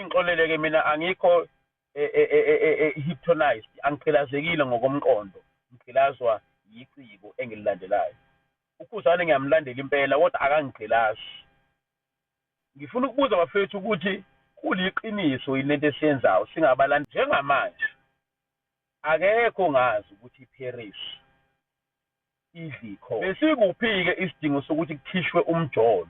Ningixolele-ke, mina angikho hypnotized, angigqilazekile ngokomqondo, ngigqilazwa yiciko engililandelayo. UKhuzani ngiyamlandela impela, kodwa akangigqilazi. Ngifuna ukubuza bafethu ukuthi kuliqiniso yini lento esiyenzayo singabalandi njengamanje? Akekho ongazi ukuthi iParis idla ikhona. Besikuphi-ke isidingo sokuthi kukhishwe umjolo?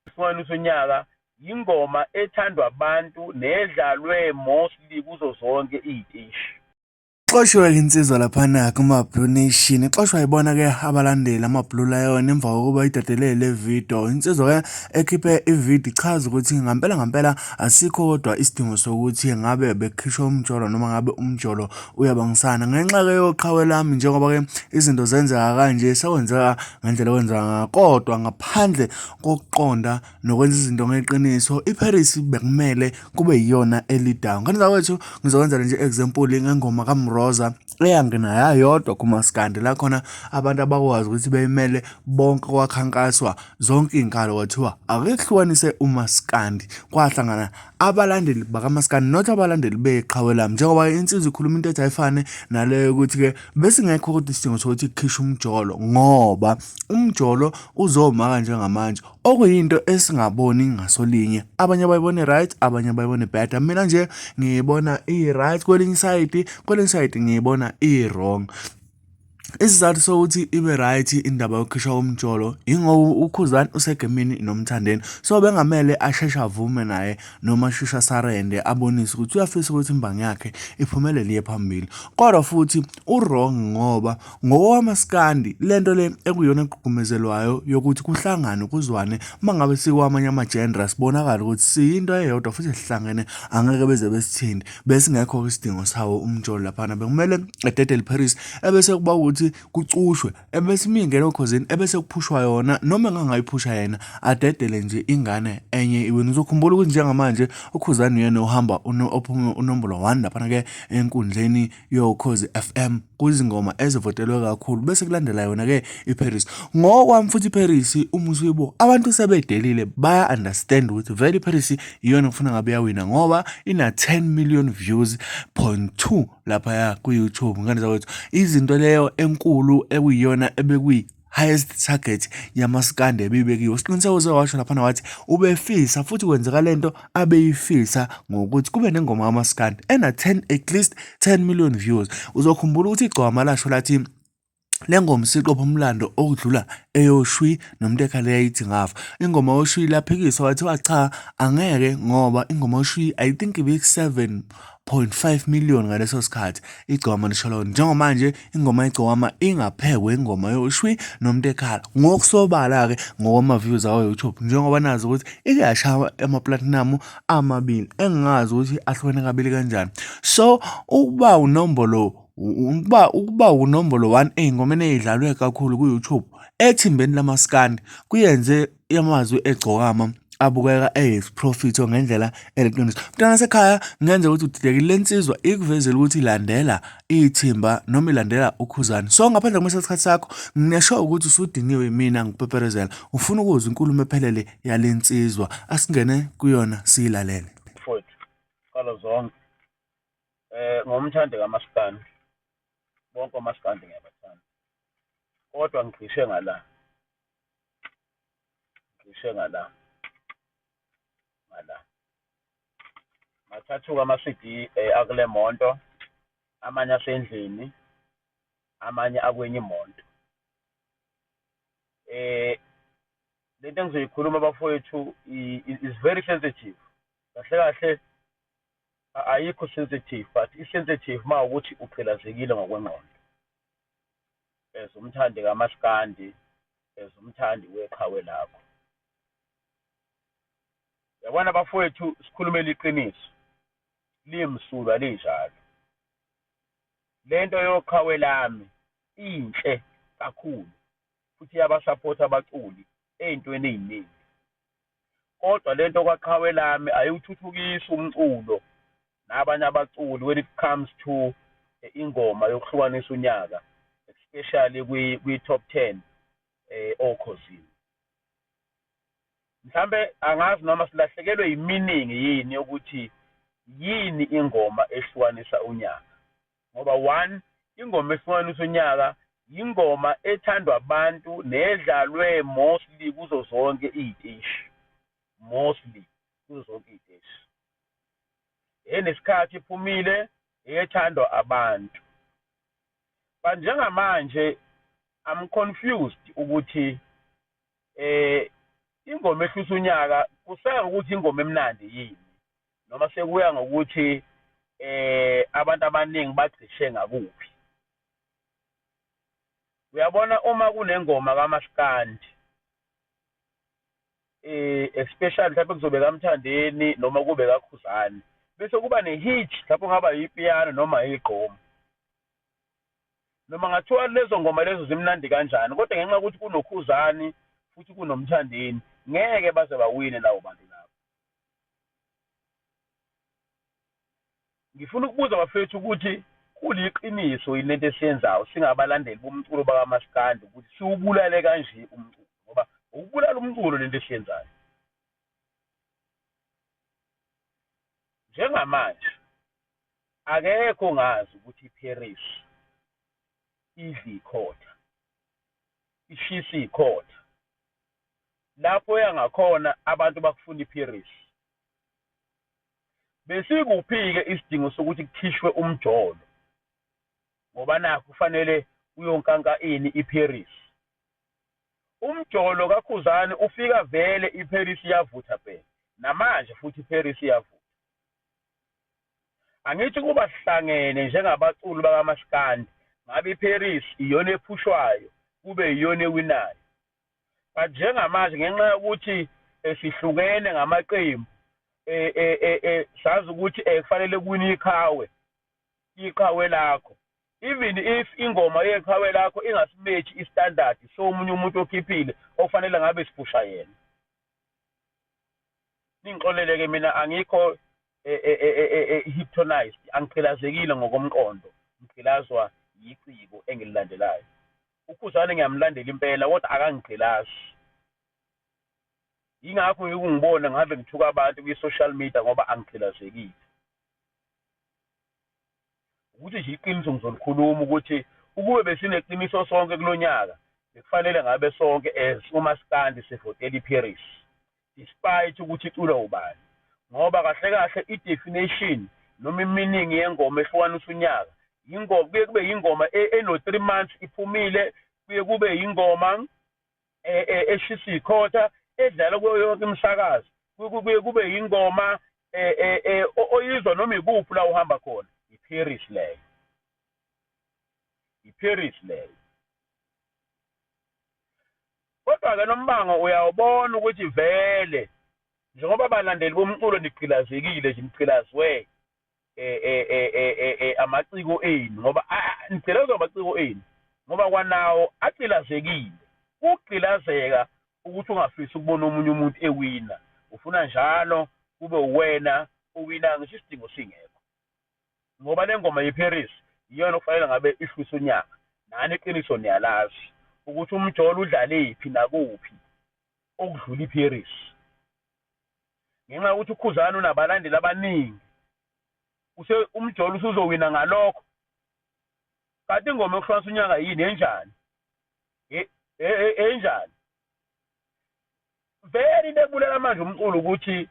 Isihlukanisa unyaka yingoma ethandwa abantu nedlalwe mostly kuzo zonke iy'teshi. Ixoshiwe-ke insizwa laphana kuma-Blue Nation. Ixoshwa yibona-ke abalandeli ama-Blue Lion emva kokuba idedele le video. Insizwa-ke ekhiphe ividiyo ichaza ukuthi ngampela ngampela asikho kodwa isidingo sokuthi ngabe bekukhishwa umjolo noma ngabe umjolo uyabangisana. Ngenxa-ke yoqhawe lami, njengoba-ke izinto zenzeka kanje, sekwenzeka ngendlela okwenzeka ngayo. Kodwa ngaphandle kokuqonda nokwenza izinto ngeqiniso, iParis bekumele kube yiyona elidayo. Ngane zakwethu, ngizokwenza nje example ngengoma kaMroza eyangena yayodwa kumaskandi, la khona abantu abakwazi ukuthi beyimele bonke, kwakhankaswa zonke iy'nkalo, kwathiwa ake kuhlukanise umaskandi, kwahlangana abalandeli bakamaskandi, not abalandeli beqhawe lami. Njengoba insizwa ikhuluma into ethi ayifane naleyo ukuthi-ke besingekho kodwa isidingo sokuthi kukhishwe umjolo, ngoba umjolo uzomaka njengamanje, okuyinto esingaboni ngasolinye. Abanye bayibone right, abanye bayibone bad. Mina nje ngiyibona i-right kwelinye isayidi, kwelinye isayidi ngiyibona i-wrong. Isizathu sokuthi ibe right indaba yokukhishwa komjolo ingoba uKhuzani usegemini noMthandeni, so bengamele asheshe avume naye noma asheshe asarende, abonise ukuthi uyafisa ukuthi imbangi yakhe iphumelele iye phambili. Kodwa futhi u-wrong, ngoba ngokwamaskandi lento le ekuyona egqugqumezelwayo yokuthi kuhlanganwe kuzwane, uma ngabe sikwamanye ama-genre sibonakala ukuthi siyinto eyodwa futhi sihlangene, angeke beze besithinte. Besingekho isidingo sawo umjolo laphana, bekumele ededele Paris, ebese kuba ukuthi kucushwe, ebese imingena okhozini, ebese kuphushwa yona, noma engangayiphusha yena, adedele nje ingane enye iwina. Uzokhumbula ukuthi njengamanje uKhuzani uyena ohamba ophume unombolo 1 laphana-ke enkundleni yoKhozi FM kuzingoma ezivotelwe kakhulu, bese kulandela yona-ke iParis. Ngokwami futhi iParis uma usuyibuka, abantu sebedelile, baya-understand ukuthi vele iParis iyona kufuna ngabe iyawina, ngoba ina 10 million views point 2 laphaya ku-YouTube. Ngane zakwethu, izinto leyo enkulu ekuyiyona ebekuyi highest target yamaskandi ebibekiwe. Siqiniseko sewasho laphana wathi ubefisa futhi kwenzeka lento abeyifisa ngokuthi kube nengoma kamaskandi ena 10, at least 10 million views. Uzokhumbula ukuthi igcwama lasho lathi le ngoma isiqopha umlando okudlula eyoshwi nomuntu ekhala yayithi ngafa. Ingoma yoshwi laphikiswa, wathiwa cha, angeke, ngoba ingoma yoshwi I think ibiku 7.5 million ngaleso sikhathi igcwama lisho lona. Njengamanje ingoma igcwama ingaphekwe ingoma yoshwi nomuntu ekhala ngokusobala-ke ngokwama-views awo YouTube, njengoba nazi ukuthi ike yashaya ama-platinum amabili engingazi ukuthi ahlukene kabili kanjani. So ukuba unombolo 1 ey'ngomeni ey'dlalwe kakhulu ku-YouTube ethimbeni lamaskandi kuyenze amazwi egcokama abukeka eyisiprofitho ngendlela eliqiniso. Mntwana sekhaya, ngenza ukuthi udidekile, le nsizwa ikuvezele ukuthi ilandela ithimba noma ilandela uKhuzani. So ngaphandle kokumisa isikhathi sakho, nginesho ukuthi usudiniwe mina ngikupeperezela, ufuna ukuzwa inkulumo ephelele yale nsizwa, asingene kuyona siyilalele. Mfowethu, qala zonke ngomthandi kamaskandi, bonke omaskandi ngiyabathanda, kodwa ngigqishe ngala, ngishe ngala, ngala mathathu ama-CD akule monto, amanye asendlini, amanye akwenye imoto. Lento engizoyikhuluma bafowethu is very sensitive. Kahle kahle ayikho sensitive, but i-sensitive uma ukuthi ugqilazekile ngokwengqondo as umthandi kamaskandi, as umthandi weqhawe lakho. Yabona bafowethu, sikhulumela iqiniso limsulwa linjalo. Lento yoqhawe lami inhle kakhulu futhi iyabasapotha abaculi ey'ntweni ey'ningi, kodwa lento kwaqhawe lami ayiwuthuthukisi umculo nabanye abaculi when it comes to ingoma yokuhlukanisa unyaka, especially kwi-top 10 okhozini. Mhlambe angazi noma silahlekelwe yi-meaning yini yokuthi Yini ingoma ehlukanisa unyaka? Ngoba one, ingoma ehlukanisa unyaka yingoma ethandwa abantu nedlalwe mostly kuzo zonke iy'teshi, mostly kuzo zonke iy'teshi. Enesikhathi iphumile, ethandwa abantu. But njengamanje I'm confused ukuthi ingoma ehlisa unyaka kuseka ukuthi ingoma emnandi yini, noma sekuya ngokuthi abantu abaningi bagqishe ngakuphi. Uyabona uma kunengoma kaMaskandi, especially mhlawumbe kuzobe kaMthandeni noma kube kaKhuzani, bese kuba ne-hit lapho kungaba yipiyano noma igqomu, noma ngathiwa lezo ngoma lezo zimnandi kanjani, kodwa ngenxa yokuthi kunoKhuzani futhi kunoMthandeni, ngeke baze bawine labo bantu labo. Ngifuna ukubuza bafethu ukuthi kuliqiniso yini lento esiyenzayo singabalandeli bomculo bakaMaskandi, ukuthi siwubulale kanje umculo, ngoba ukubulala umculo lento esiyenzayo. Njengamanje akekho ngazi ukuthi iParis idla ikhotha, ishisa ikhotha. Lapho yangakhona abantu bakufuna iParis. Besikuphi-ke isidingo sokuthi kukhishwe umjolo, ngoba nakho kufanele uyonkanka ini iParis. Umjolo kaKhuzani ufika vele iParis iyavutha bhe, namanje futhi iParis iyavutha. Angithi kuba sihlangene njengabaculi bakaMaskandi, ngabe iParis iyona ephushwayo, kube iyona ewinayo. But njengamanje ngenxa yokuthi sihlukene ngamaqembu, sazi ukuthi kufanele kuwine iqhawe, iqhawe lakho. Even if ingoma yeqhawe lakho ingasimethi istandard somunye umuntu okhiphile okufanele ngabe siphusha yena. Ningixolele-ke mina, angikho hypnotized, angigqilazekile ngokomqondo, ngigqilazwa yiciko engililandelayo. UKhuzani ngiyamlandela impela, kodwa akangigqilazi. Yingakho ngikungibona ngabe ngithuka abantu kwi-social media, ngoba angigqilazekile. Ukuthi nje iqiniso ngizolikhuluma ukuthi ukube besineqiniso sonke kulonyaka, bekufanele ngabe sonke as uMaskandi sivotela iParis, despite ukuthi iculwa ubani. Ngoba kahle kahle i-definition noma i-meaning yengoma ehlukanisa unyaka, ingoma kuye kube ingoma eno 3 months iphumile, kuye kube ingoma eshisa ikhotha edlala kuyo yonke imisakazo, kuye kube ingoma oyizwa noma ikuphi la uhamba khona. iParis leyo, iParis leyo. Kodwa-ke nombango uyawubona ukuthi vele njengoba abalandeli bomculo nigqilazekile nje, nigqilazwe amaciko enu, ngoba nigqilazwe amaciko enu, ngoba kwanawo agqilazekile. Ukugqilazeka ukuthi ungafisi ukubona omunye umuntu ewina, ufuna njalo kube uwena owina ngisho isidingo singekho. Ngoba le ngoma yeParis iyona okufanele ngabe ihlwisa unyaka. Nani iqiniso niyalazi ukuthi umjolo udlalephi nakuphi okudlula iParis. Ngenxa yokuthi uKhuzani unabalandeli abaningi, umjolo usuzowina ngalokho. Kanti ingoma yokuhlukanisa unyaka yini enjani? Enjani? Vele into ebulela manje umculo ukuthi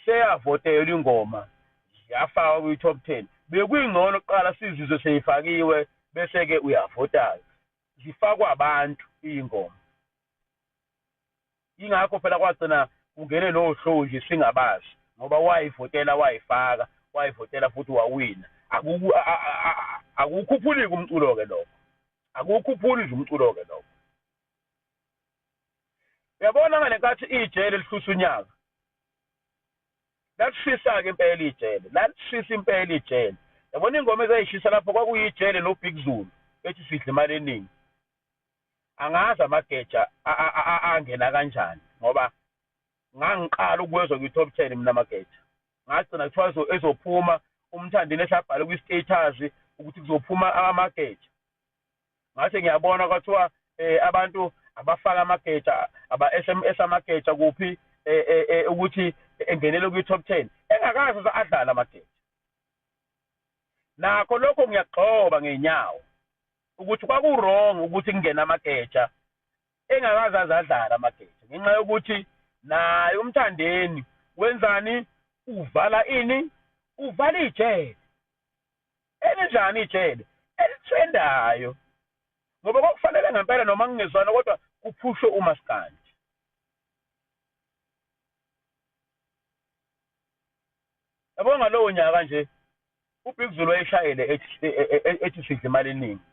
seyavotelwa ingoma, yafakwa kwi-top 10. Bekuyingcono kuqala sizizwe seyifakiwe bese-ke uyavota. Zifakwa abantu iy'ngoma. Yingakho phela kwagcina kungene nohlonje singabazi, ngoba wayivotela wayifaka, wayivotela futhi wawina. Akukhuphuli-ke umculo-ke lokho, akukhuphuli nje umculo-ke lokho. Uyabona ngale nkathi ijele lihlusa unyaka, lalishisa-ke impela ijele, lalishisa impela ijele. Yabona ingoma ezayishisa lapho kwakuyijele noBig Zulu ethi sidla imali eningi. Angazi amageja angena kanjani, ngoba ngangiqala ukuwezwa kwi-top 10 mina amageja. Ngagcina kuthiwa ezophuma uMthandeni esabhala kwi-status ukuthi kuzophuma amageja. Ngathi ngiyabona kwathiwa abantu abafaka amageja, aba-S M S amageja kuphi ukuthi engenele kwi-top 10 engakaze adlala amageja. Nakho lokho ngiyagxoba ngenyawo ukuthi kwaku-wrong ukuthi kungena amageja engakaze adlala amageja, ngenxa yokuthi naye uMthandeni wenzani, uvala ini, uvala ijele. Elinjani ijele? Elitrendayo, ngoba kwakufanele ngempela noma ngingezwana kodwa kuphushwe umaskandi. Yabo ngalowo nyaka nje uBig Zulu wayeshayele ethi sidla imali eningi,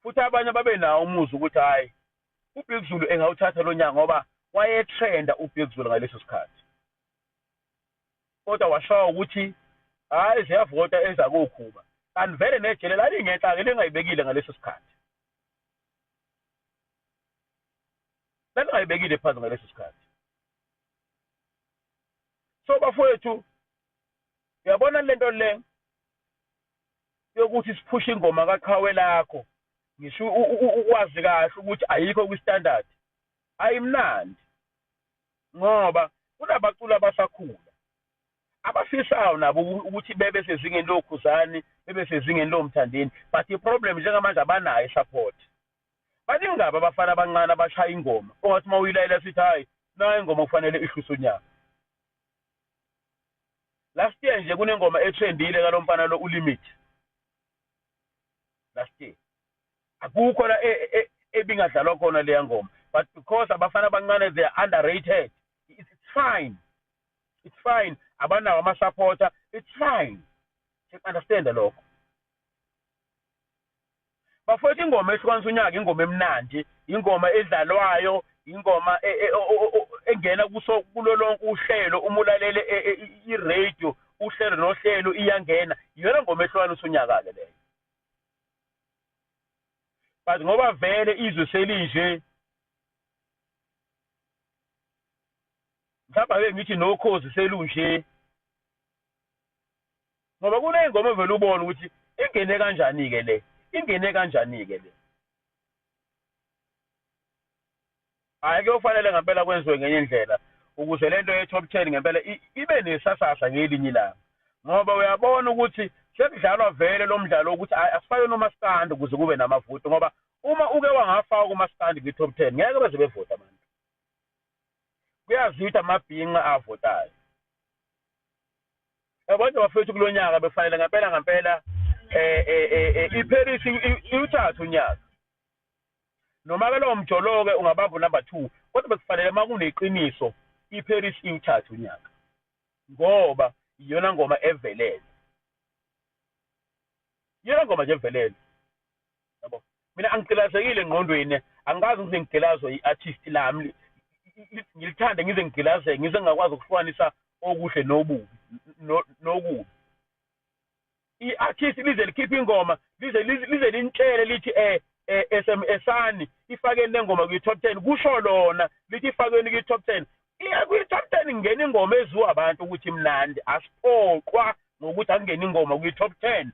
futhi abanye babenawo umuzwa ukuthi hhayi uBig Zulu engawuthatha lo nyaka ngoba wayetrenda uBig Zulu ngaleso sikhathi. Kodwa washawa ukuthi hhayi ziyavota ezakokhuba, kanti vele nejele lalingenhla-ke lingayibekile ngaleso sikhathi, lalingayibekile phansi ngaleso sikhathi. So bafowethu, uyabona lento le yokuthi siphushe ingoma kaqhawe lakho, ngisho ukwazi kahle ukuthi ayikho kwi-standard, ayimnandi, ngoba kunabaculi abasakhula abafisayo nabo ukuthi bebe sezingeni loKhuzani, bebe sezingeni loMthandeni, but i-problem njengamanje abanayo i-support. Baningi kabi abafana abancane abashaya ingoma ongathi uma uyilayela sithi hhayi nayo ingoma kufanele ihluse unyaka. Last year nje kunengoma etrendile kalo mfana lo uLimit. Last year akukho la ebingadlalwa khona leya ngoma, but because abafana abancane they are underrated, it's fine, it's fine, abanawo ama-supporter, it's fine, understand lokho. Bafowethu, ingoma ehlukanisa unyaka, ingoma emnandi, ingoma edlalwayo, ingoma engena kuso kulo lonke uhlelo, uma ulalele i-radio uhlelo nohlelo iyangena, iyona ngoma ehlukanisa unyaka-ke leyo. But ngoba vele izwe selinje, mhlawumbe ake ngithi nokhozi selunje, ngoba kuney'ngoma ovele ubone ukuthi ingene kanjani-ke le, ingene kanjani-ke le. Hhayi, kuyofanele ngempela kwenziwe ngenye indlela ukuze lento ye-top 10 ngempela ibe nesasasa ngelinye ilanga, ngoba uyabona ukuthi sekudlalwa vele lo mdlalo wokuthi asifake nomaskandi ukuze kube namavoti, ngoba uma uke wangafaka umaskandi kwi-top 10 ngeke beze bevote abantu. Kuyaziwa ukuthi amabhinqa avotayo. Yabona bafethu, kulo nyaka befanele ngempela ngempela iParis iwuthathe unyaka, noma-ke lowo mjolo-ke ungabamba unumber 2, kodwa bekufanele uma kuneqiniso iParis iwuthathe unyaka, ngoba iyona ngoma evelele, iyona ngoma nje evelele. Yabo, mina angigqilazekile engqondweni, angikaze ngize ngigqilazwe i-artist lami, ngilithande ngize ngigqilazeke, ngize ngingakwazi ukuhlukanisa okuhle nobubi nokubi. I-artist lize likhiphe ingoma, lize linitshele lithi SMS-ani ifakeni le ngoma kwi-top 10, kusho lona lithi ifakeni kwi-top 10. Iya kwi-top 10 ingena ingoma eziwa abantu ukuthi imnandi, asiphoqwa ngokuthi akungena ingoma kwi-top 10.